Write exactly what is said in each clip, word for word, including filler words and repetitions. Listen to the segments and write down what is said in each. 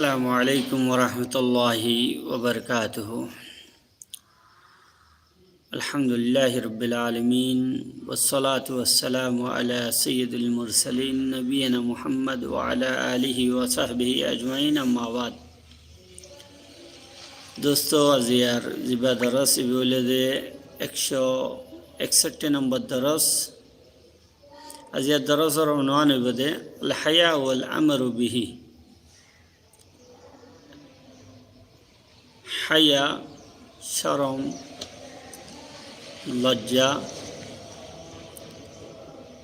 السلام عليكم ورحمة الله وبركاته. الحمد لله رب العالمين، والصلاة والسلام على سيد المرسلين نبينا محمد وعلى آله وصحبه أجمعين، أما بعد. Dustó, aziyar zibá doros ibá óilde ekcó eksotti nombor doros. Aziyar dorosor unwan óibo de الحياء والأمر به. Háya, córom, lojja,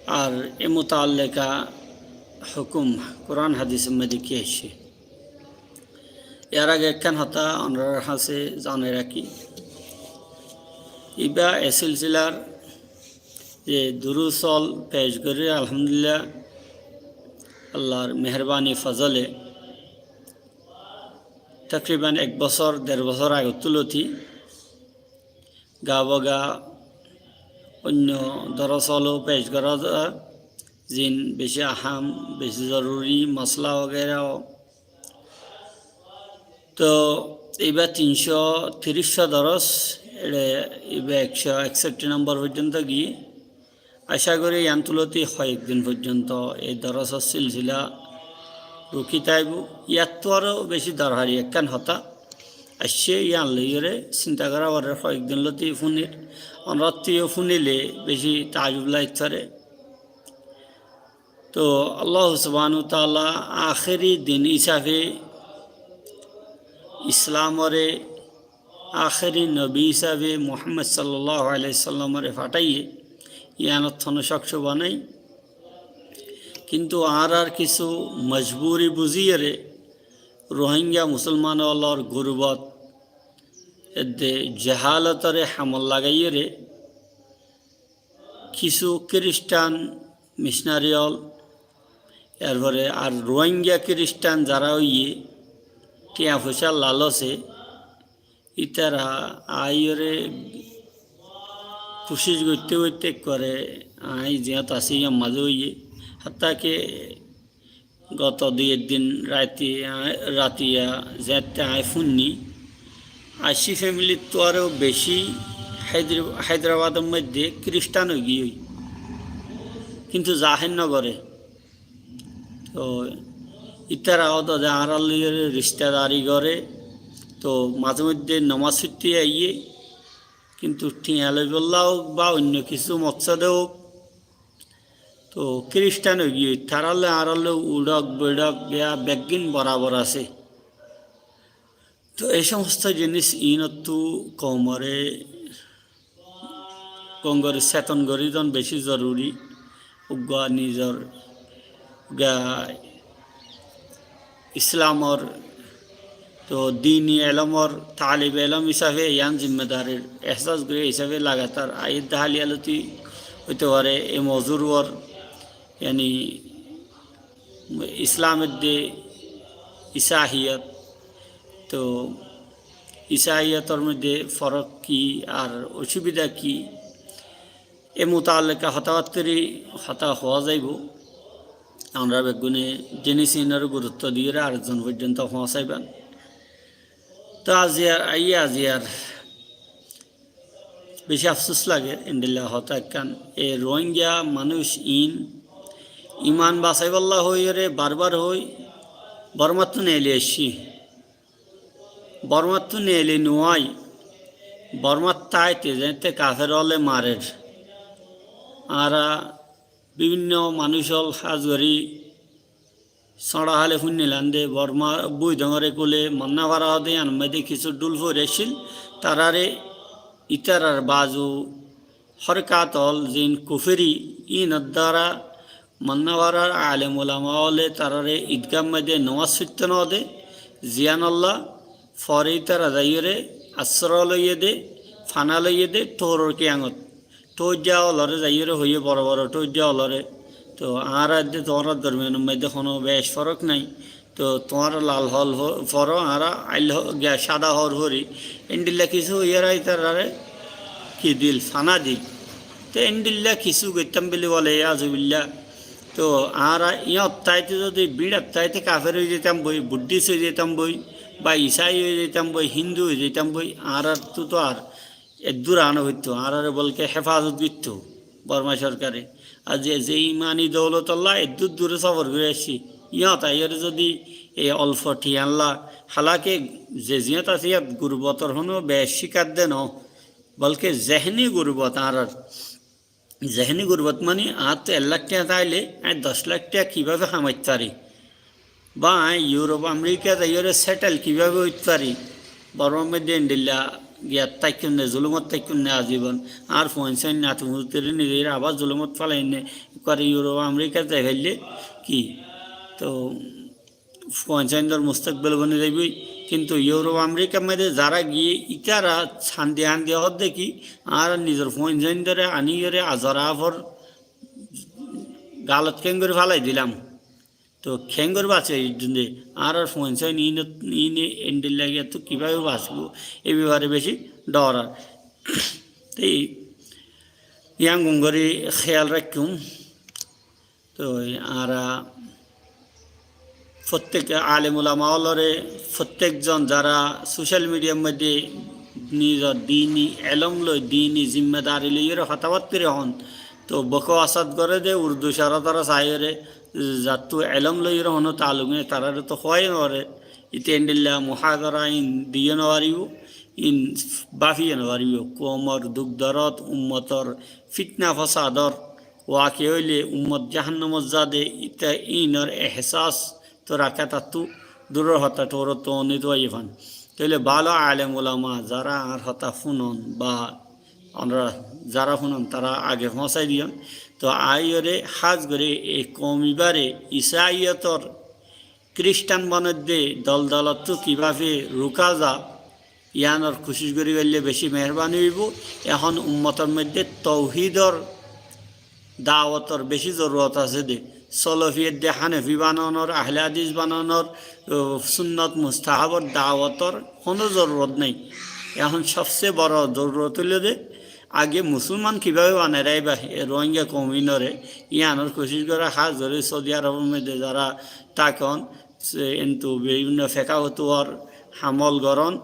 ar e mutalleka hukum Kuran hadisor maze ki aiccé. Yar age ekkán hotá onorar hañsé zanai rakí. Ibá e silsilar ze durus ól pec gorí, alhamdulillah, Allar meherbani fozole takriban ek bosór, der bosór agottú loti gabagá oinno doros ól pec gorá za, zin beci aham, beci zoruri mosala wagaira. Toh ibá tincó tiríccó doros, ere ibá ekcó eksotti nombor foijjonto giyé. Acá gorí yián tuloti hoyek din foijjonto ei dorosor silsila ruki táibo. Yáttu aró beci dorhari ekkán hotá aiccé, yián loiyóre sinta gorá forer, hoyek din loti funir, onorattú yó funile beci taajub lagit fare. Toh Allah subhanahu wa taala ahéri din hísafe Islamore, ahéri nobi hísafe Muhammad sallallahu alaihi wasallamore fataiye, yiánot hono cok cubá nai. Kintu añárar kissú mojburi buziyóre Rohingya musolman ólor gurbot edde jahalotore hamot lagaiyóre kissú Kiristan missionary ól, yarfore ar Rohingya Kiristan zara óiye, tiañ foicár lalose, ítara aiyóre kucíc goitté goitté ekkuare añí ziyót así yían maze óiye, hatta ke goto dui ek din rati, ratiya zette añí funní, ací femilit tuáro beci Haidra-, Haidrabador moidde Kiristan óigiyoi, kintu zahér nogore. Toh ítara ódode añárar loiyóre ristadari gore, toh maze moidde nomaz foitte aiye, kintu tiañ loibolla ók ba oinno kissú moksode ók, toh Kiristan óigiyoi, taralloi añáralloi uçók boiçók beggín borabor asé. Toh ei somosto jinis iínottú koumore gom gorí seton gorí don beci zoruri. Uggúa nizor ga Islamor, toh dini elomor talib elom hísafe yián zimmedarir ehsas gorí hísafe lagatar aiyédde háli aloti óite fare. E mozur uore, yani, Islam edde Isahiyot, toh Isahiyotor moidde forok ki ar osubida ki, e mutalleka hotábattári hotá hoó zaibo. Añára beggúne jinis iínor gurutto diyóre arekzon foijjonto foóñsaiban. Toh aziyar, aiyé aziyar beci afsus lager, endilla hotá ekkán. E Rohingya manúic iín iman basaibálla hoiyóre barbar hoi Bormattú neeli aiccí. Bormattú neeli nuwai, Bormat táite zeéñtte kafer óle marer. Añára bibinno manúic ól hás gorí sóñra hále fúinnilam de, Borma búi dóñre kúle Manna fara hoó de, yián maze kissú dhúl fori accíl, tarare ítarar bazu hórkat ól zin kuferi, iínor duara Manna farar alem ulama óle tarare idgár maze nomaz foitto no de, ziyánolla fore ítara zaiyóre asro loiyé de, fana loiyé de, thóror kiyangot. Thóijja ólore zaiyóre hoiyé, boro boro thóijja ólore. Toh añára edde tuáñrar dormiyanor maze hono bec forok nai. Toh tuáñra lal hór fo-, foro, añára ail hó-, giya cáda hór fori. Endilla kissú hoiyóre ítarare ki dil, fana dil. Toh endilla kissú goittám buli bole, iyazubillah. Toh añára yíañr táite zodi bíñçar táite kafer ói zaitam boi, Buddhist ói zaitam boi, ba Isai ói zaitam boi, Hindu ói zaitam boi, añárattú toh ar eddúr aná foittó, añáráre bolke hefazot goittó Borma sorkare. Ar ze, ze imani doulotolla eddúr dure sofor gorí aiccí, yíañr táiyore zodi e olfo thiañlla, halake ze ziyót asé yíañr gurbotor honó bec cíkar de noó, bolke zehni gurbot añárar. Zehni gurbot mani añáttu ek lak thiañ táile añí doc lak thiañ kibábe hamait fari? Ba añí Iurof Amerika zaiyóre setel kibábe óit fari? Bormar moidde endilla giyat táikkun né, zulumot táikkun né azibon? Añár fuain suain nati fuain ore nizeire abar zulumot félai né, ekkubare Iurof Amerika zai faille ki? Toh fuain suaindor mustakbel boni zaiboi. Kintu Iurof Amerikar moidde zara giyé, ítara sandi handi hoódde ki, añára nizor fuain suaindore aniyore azar afor galot keéngori félai dilam. Toh keéngori basi aiyé de, añárar fuain suain ine, ine endilla giyattu kibábe basibo, e befare beci dhorar. Te yían gom gori héyal raikkún. Toh añára fottek alem ulama ólore, fottek zon zara social mediar moidde nizor dini elom loi, dini zimmadari loiyore hotábattári hoón, toh bokowasat goré de, Urdu córat ora saiyore, zattu elom loiyore honó taaluk nái, tarare toh hoóiyo nofaré. Ite endilla muhadara in diyo nofaribó, in báfiyo nofaribó. Koumor duk dorot, ummotor fitna fosador wakiya óile ummot jahannamot zade, ite inor ehsas toh raká tattú duror hotá, toróttu onit waiyé fán. Tóile bála alem ulama zara añár hotá fúnon ba onora zara fúnon, tara age foóñsai diyon. Toh aiyóre hás gorí e koum ibáre Isaiyotor Kiristan banaidde dol dolottú kibábe ruká za, yíanor kucíc gorí faille beci meherbani óibo. Ehón ummotor moidde touhídor dawotor beci zorurot asé de. Solofi edde Hanefi bananor, Ahle Hadis bananor, o, sunnot mustahabor dawotor honó zorurot nái. Ehón sobse boro zorurot óilde age musolman kibábe banai raikba e Rohingya koum inore, yíanor kucíc gorá, hás gorí Saudi Arobor moidde zara tákon, se, entu bibinno feka fotuwar hamol goron,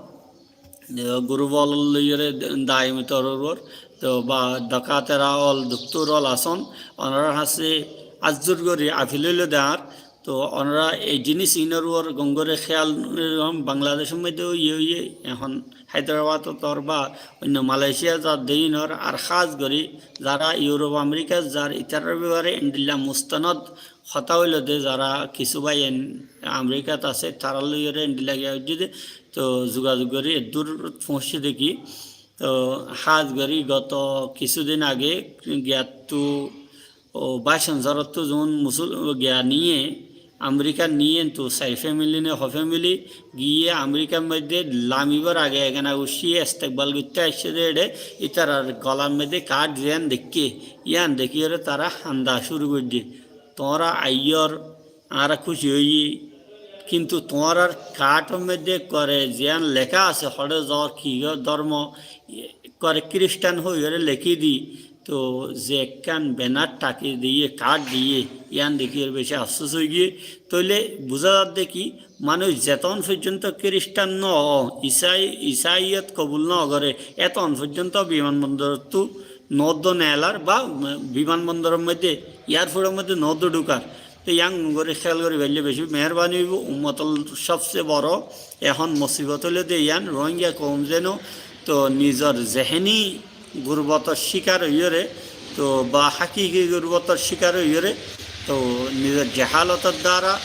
e, guruf ólor loiyore daimi toror uor, toh ba dokatera ól, duktor ól asón, onorar hañsé azzur gorí afil óilde añár, toh onora ei jinis inor uor gom gorí héyal, e, Bangladecor moidde óiye óiye, ehón Hyderabadot or ba oinno Malaysia zar de inor, ar hás gorí zara Iurof Amerikat zar, itarar befare endilla mustanod hotá óilde zara kissú báiyain Amerikat asé, tarar loiyore endilla giya óiye de, toh zugazug gorí eddur foóñsai de ki, toh hás gorí goto kissú din age giyattu, o, bácon zorottú zun musul giya niye, Amerikat niye, entu sair femili né ho femili giyé Amerikar moidde lamibar age egana guccí estekbal goitté aiccé de eçé, itarar golar moidde kard ziyán deikké, yían dekíyore tara handa cúru goijjé. Tuáñra aiyór, añára kúci óiyi, kintu tuáñrar kardor moidde ekkubare ziyán leká asé, hoçé zor, ki dhormo, ekkubare Kiristan hoiyóre lekí di, toh ze ekkán benar thaki diyé, kard diyé, yían dekíyore beci afsus óigiyé. Tóile buzá zadde ki, manúic zeton foijjonto Kiristan no ó, Isai, Isaiyot kobul no goré, eton foijjonto biman bondorottú no uddó nelar ba biman bondoror moidde, airportor moidde no uddó dhukar. Te yían gorí héyal gorí faille beci meherbani óibo. Ummotor sobse boro ehón musibot óilde yían, Rohingya koum zeno toh nizor zeheni gurbotor cíkar óiyore, toh ba hákiki gurbotor cíkar óiyore, toh nizor jehalotor dara,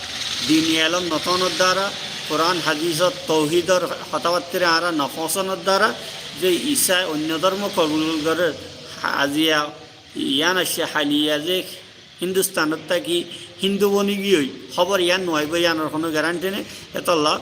dini elom no tákar dara, Kuran hadisor touhídor hotábattáre añára no foóñsanor dara, ze Isai oinno dhormo kobul gorér, aziya yían aiccé haliya ze Hindustanot táki Hindu boni giyói hóbor yían no aibó, yíanor honó garanti nái. Etolla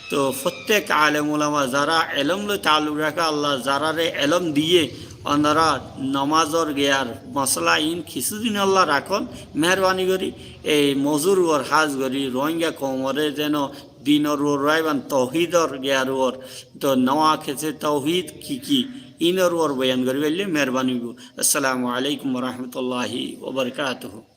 toh fottek alem ulama zara elom loi taaluk raká, Allah zarare elom diyé, onora nomazor giyar mosala in kissú dinolla rakón, meherbani gorí ei mozur uor hás gorí Rohingya koumore zeno dinor uor raiban, touhídor giyar uor, toh nowa kessé touhíd ki ki, inor uor boyan gorí faille meherbani óibo. Assalamu alaikum wa rahmatullahi wa barakatuhu.